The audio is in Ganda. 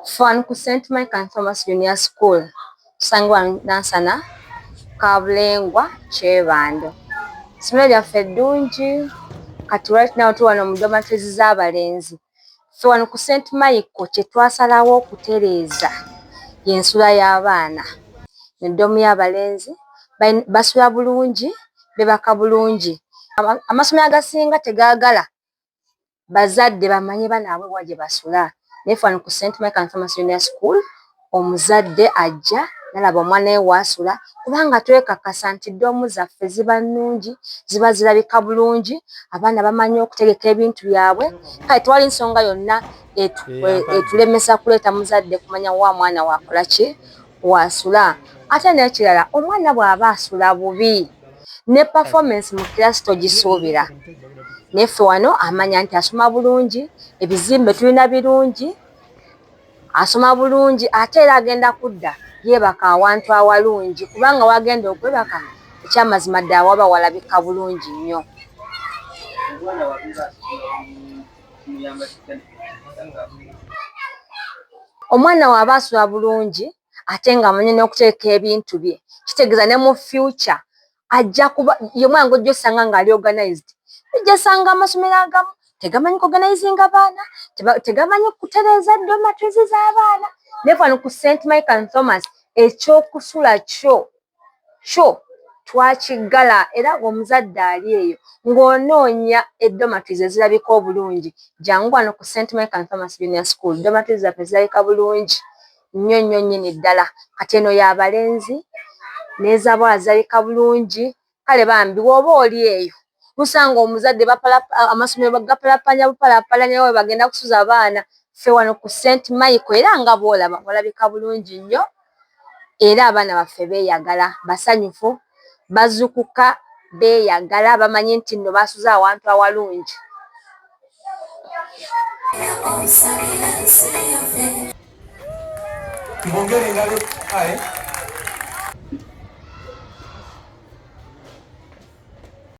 Ffe ku St Michael and Thomas Junior School tusangibwa Nansana, Kabulengwa, Kyebando. Essomero lyaffe ddungi kati right now tuli wano mu dormitories z'abalenzi. Ffe wano ku St Michael kye twasalawo okutereeza y'ensula y'abaana. Edoomu y'abalenzi basula bulungi, beebaka bulungi. Amasomero agasinga tegaagala bazadde bamanye baanaabwe wa gye basula, naye ffe wano ku St Michael and Thomas Junior School omuzadde ajja n'alaba omwana we w'asula kubanga twekakasa nti ddoomu zaffe ziba nnungi, ziba zirabika bulungi, abaana bamanyi okutegeka ebintu byabwe, kale tewali nsonga yonna etulemesa kuleeta muzadde kumanya wa mwana w'akola ki, w'asula. Ate n'ekirala omwana bw'aba asula bubi ne performance mu kiraasi togisuubira, naye ffe wano amanya nti asoma bulungi, ebizimbe tulina birungi, asoma bulungi ate era agenda kudda yeebaka awantu awalungi kubanga w'agenda okwebaka ekyamazima ddala waba walabika bulungi nnyo. Omwana bw'aba asula bulungi ate ng'amanyi n'okuteeka ebintu bye, kitegeeza ne mu future ajja kuba ye mwana gw'ojja osanga ng'ali organized. Ojja sanga amasomero agamu tegamanyi kuorganizinga baana, tegamanyi kutereeza dormitories z'abaana, naye wano ku St Michael and Thomas ekyokusula kyo kyo twakiggala era omuzadde ali eyo ng'onoonya dormitories ezirabika obulungi jangu wano ku St Michael and Thomas Junior School, dormitories zaffe zirabika bulungi nnyo nnyo nnyini ddala. Kati eno y'abalenzi n'ez'abawala zirabika bulungi, kale bambi bw'oba oli eyo osanga omuzadde amasomero gapalapalanya bupalapalanya we bagenda kusuza baana, ffe wano ku St Michael era nga bw'olaba walabika bulungi nnyo era abaana baffe beeyagala, basanyufu, bazuukuka beeyagala bamanyi nti nno basuze awantu awalungi. Tubongere engalo.